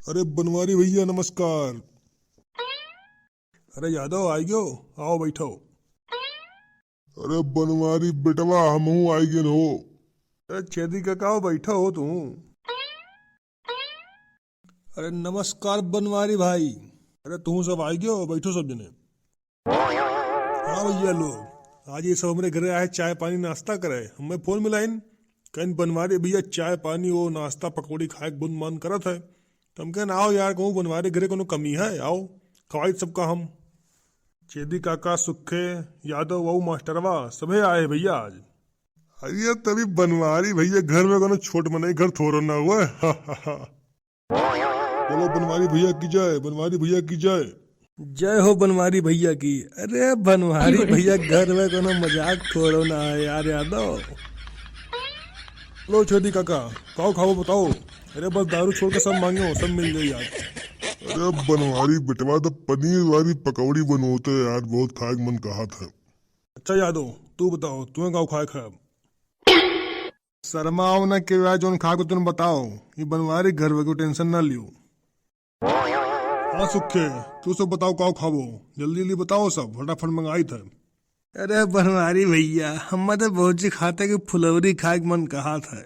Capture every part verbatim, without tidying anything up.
अरे बनवारी भैया नमस्कार। अरे यादव आइ गयो, आओ बैठो। अरे बनवारी बेटवा हमहू आइ गेन हो। अरे छेदी काका आओ बैठो हो तू। अरे नमस्कार बनवारी भाई। अरे तू सब आइ गयो, बैठो सब जने। हाँ भैया लोग, आज ये सब हमरे घरे आए चाय पानी नाश्ता करे। हमें फोन मिलाइन, कहिन बनवारी भैया चाय पानी वो नाश्ता पकौड़ी खाए के बहुत मन करत है। तो हम कहिन आओ यार, कहूँ बनवारी घरे कोनो कमी है, आओ खवाई सबका हम। छेदी काका, सुखे, यादव, वो मास्टरवा सभे आए हैं भैया आज। अरे तभी बनवारी भैया घर में कोनो छोट मनई घर थोड़ो ना हुआ। बोलो बनवारी भैया की जय, बनवारी भैया की जय। जय हो बनवारी भैया की। अरे बनवारी भैया घर में कोनो मजाक थोड़ो ना है यार यादव। लो छेदी काका, काओ खाओ बताओ। अरे बस दारू छोड़ के सब मांगो, सब मिल जाई आज। अरे बनवारी बेटवा तो पनीर वाली पकौड़ी बनोते यार, बहुत खाए के मन कहा था। अच्छा यादव, तू बताओ, तुम्हें काओ खाए खाए? शर्माओ ना के यार, जोन खाए को तुम बताओ, ये बनवारी घर वे को टेंशन ना लियो। हाँ सुखे, तू सब बताओ काओ खाबो, जल्दी जल्दी बताओ सब, फटाफट मंगाई था। अरे बनवारी भैया, हमें तो भौजी खाते के फुलौरी खाए के मन कहा था।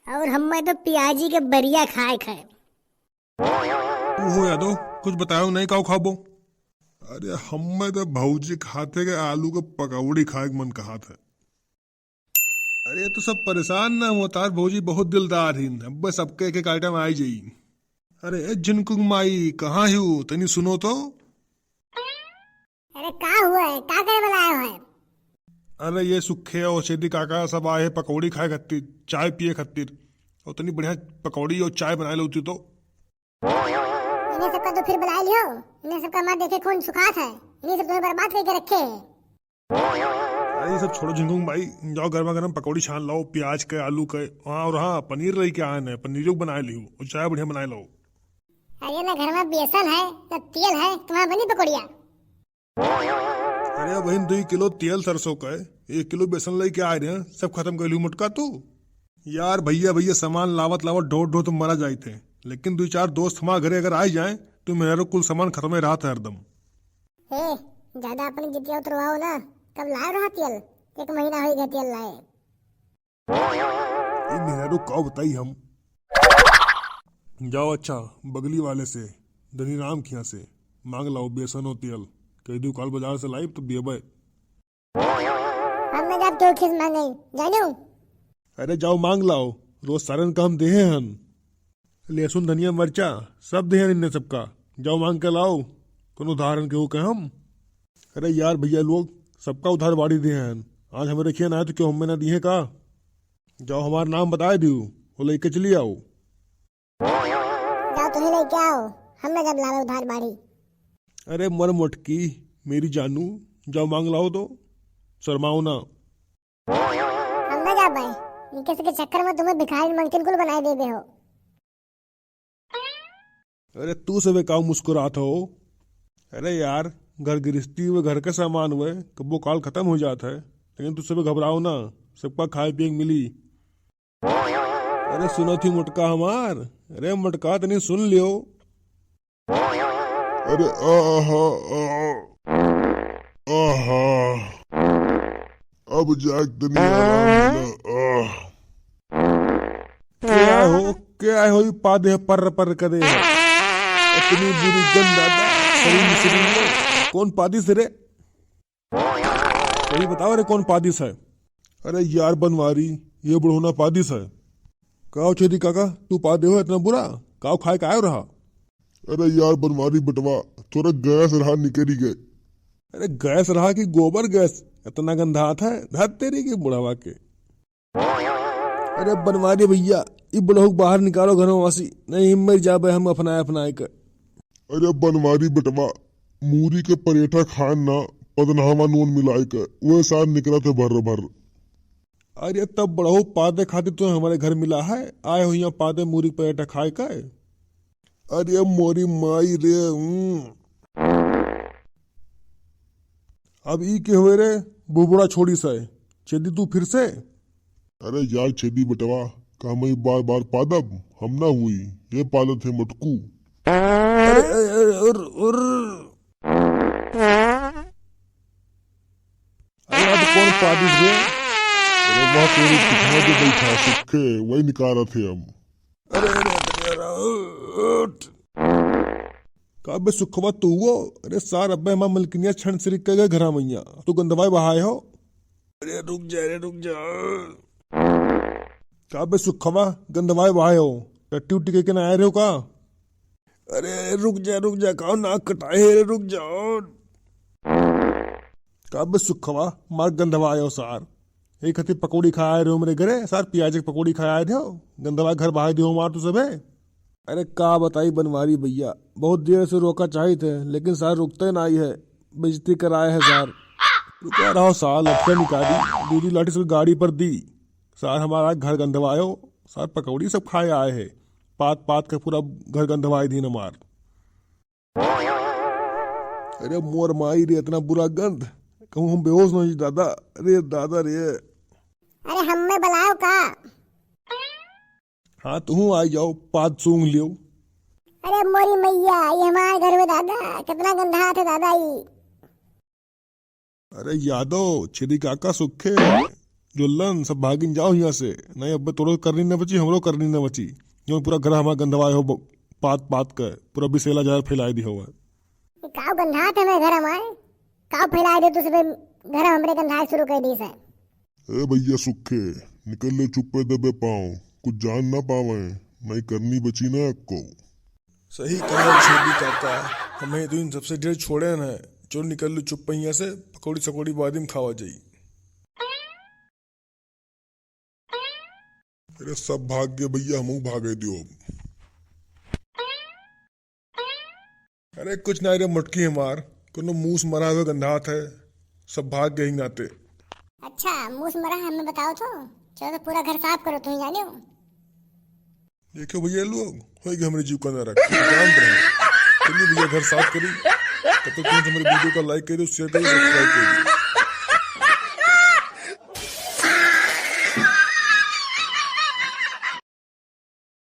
और हमें तो प्याजी के बरिया खाए खाए। तू हो यादव, कुछ बताओ नहीं काओ खाबो। अरे हमें तो भौजी खाते के आलू के पकौड़ी खाए के मन कहा था। अरे तो सब परेशान ना हो, तार भौजी बहुत दिलदार हिन, अब बस सबके एक एक आइटम आई जाई। अरे ए झिनकुक माई, कहाँ हो, तनी सुनो तो। अरे का हुआ है, का करे वाला आयो है? अरे ये सुखे और छेदी काका सब आए हैं पकौड़ी खाए खातिर, चाय पिए खातिर। और इतनी बढ़िया पकौड़ी और चाय बनाए लो तू तो। इन्हें सबका तो फिर बुला लियो, इन्हें सबका मार देखे खून सुखात है, इन्हें सब तुम्हें बर्बाद करके रखे हैं। अरे ये सब छोड़ो झिनकुक माई, जाओ गर्मा गर्म पकौड़ी छान लाओ, प्याज के, आलू के, हाँ, और हाँ, पनीर लेके आए हैं, पनीर बनाए लियो और चाय बढ़िया बनाए लाओ। अरे ना घर में बेसन है, ना तेल है, तुम्हारा बनी पकौड़िया? अरे बहिन, दुई किलो तेल सरसों का है, एक किलो बेसन लेके आ रहे हैं, सब खत्म कर लियो मोटका तू। यार भैया, भैया सामान लावत लावत ढोत ढोत मरा जाइत है, लेकिन दुई चार दोस्त हमारे घरे अगर आ जाए तो मेरा कुल सामान खत्म ही रहत है हरदम। ए, ज्यादा अपनी जितिया उतरवाओ ना, कब लाए रहा तेल? एक महीना हो गया तेल लाए। ई मेहरारू का बताई हम। जाओ अच्छा, बगली वाले से, धनीराम खिया से मांग लाओ बेसन और तेल, कह दू काल बाजार से लाइब तो देबे। हम ना जाब केहू खिस मांगे, जानो। अरे जाओ मांग लाओ, रोज सारन का हम देहे हन। लहसुन, धनिया, मरचा सब देहे हन इन्ने सबका, जाओ मांग के लाओ, कोनो उधारन केहू के हम। अरे यार भैया लोग, सबका उधार बाड़ी देहे हन, आज हमरे खिया ना आए तो क्यों हमें ना दिए का? जाओ हमार नाम बताए दियो, वो लेके चली आओ। जाओ तुही लेके आओ, हम ना जब लावे उधार बाड़ी। अरे मर मोटकी, मेरी जानू, जाओ मांग लाओ तो, शर्माओ ना। हम ना जाबे, इनके सबके चक्कर में तुम्हें भिखारी मंगटिन कुल बनाए देबे हो। अरे तू सबे काउ मुस्कुरात हो? अरे यार, घर गृहस्थी हुए, घर के सामान हुए, कब्बो काल खत्म हो जात है, लेकिन तू सबे घबराओ ना, सबका खाए पिए के मिली। अरे सुनत ही मोटका हमार, अरे मोटका तनी सुन लियो। अरे आहा, आहा, आहा। अब जाके तनी आराम मिला, आह। के आए हो, के आए हो, ई पादे पर पर करे है। इतनी बुरी गंध आता, शरीर में, शरीर में। कौन पादिस रे? सही बताओ रे, कौन पादिस है? अरे यार बनवारी, ये बुढ़ौना पादिस है। काओ छेदी काका, तू पादे हो इतना बुरा? काओ खाए का आयो रहा? अरे यार बनवारी बेटवा, थोड़ा गैस रहा निकरी गए। अरे गैस रहा कि गोबर गैस? इतना गंधात है, धत तेरी की बुढ़ावा के। अरे बनवारी भैया, ई बुढ़ऊ के बाहर निकालो घरों वासी, नहीं मर जाबे हम अफनाए अफनाए के। अरे बनवारी बेटवा, मूरी के परेठा खान ना, पदनहवा नून मिलाए के, वह सार निकलत है भर्र भर्र। अरे तब बुढ़ऊ पादे खातिर तो हमारे घर मिला है, आए हो यहाँ पादे मूरी के परेठा खाए के। अरे मोरी माई रे, हम्म। अब ई के हुए रे, बुबड़ा छोड़ी से, छेदी तू फिर से? अरे यार छेदी बेटवा, का हमइ बार बार पादब? हम ना हुई, ये पादत है मटकू। अरे, अरे, अरे, उर, उर। अरे, आज कौन पादिस रे? अरे, वहाँ कोई पिछवा जो बैठा सुखे, वही निकालत है हम। अरे, अरे, अरे, अरे, उठ। का बे सुखवा तू हो? अरे सार, अबे हमार मलकिनिया छन सिरिक के गए घरा मइया, तू गंधवाए बहाए हो? अरे रुक जा, अरे रुक जा। का बे सुखवा, गंधवाए बहाए हो? टट्टी उट्टी के, के ना आए रहे हो का? अरे रुक जा, रुक जा, काओ नाक कटाए है, अरे रुक जा। का बे सुखवा, मार गंधवाए हो सार। एक हती पकौड़ी खाए रहे हो मेरे घरे, सार प्याज के पकौड़ी खाए रहे हो, गंधवाए घर बहाए दियो मार तू सबे। अरे का बताई बनवारी भइया, बहुत देर से रोका चाहित है, लेकिन सार रुकते नाहीं है, बेइज्जती कराए है सार। रुका रहो सार, लठिया निकाली, दूधी लाठी से गाड़ी पर दी। सार हमारा घर गंधवायो, सार पकौड़ी सब खाए आए है, पात पात के पूरा घर गंधवाए दीन हमार। अरे मोर माई रे, इतना बुरा गंध, कहूँ हम बेहोश न हो जी दादा। अरे दादा रे। अरे हम्मे बुलाओ का? हाँ, तुहूँ आई जाओ, पाद सूंघ लियो। अरे मोरी मैया, ये हमारे घर में दादा, कितना गंधात है दादा ई। अरे यादव, छेदी काका सुखे, जोल्लन, सब भागिन जाओ यहाँ से, नहीं अब तोरो करनी न बची, हमरो करनी न बची। जो पूरा घर हमार गंधवाए हो ब-, पात पात के, पूरा बिसेला जहर फैलाए दी हो। काव गंधात है हमारे घर हमारे, काव फैलाए दे तू सबे घर हमरे गंधाए शुरू कर दी से। ए भइया सुखे, निकल ले चुप्पे दबे पाँव, कुछ जान ना पावे, नहीं करनी बची ना अक्को। सही कहा छेदी काका, हमें तो इन सबसे ढेर छोड़े न है। चल निकल लो चुप्पे हियाँ से, पकौड़ी सकौड़ी बाद में खावा जाई। अरे सब भाग गए भइया, हमहू भागे दियो अब। अरे कुछ ना रे मोटकी हमार, कोनो मूस मरा हुआ गंधात है, सब भाग गए ही नाते। अच्छा, मूस मरा है, हमें बताओ तो। चलो तो पूरा घर साफ करो, तुम जाने हो। देखो भइया लोग, होई गए हमरे जीव का नरक, जानत रहे। चलिए भइया घर साफ करी, तब तक तुम हमरे video का like करो, share करो, subscribe करो।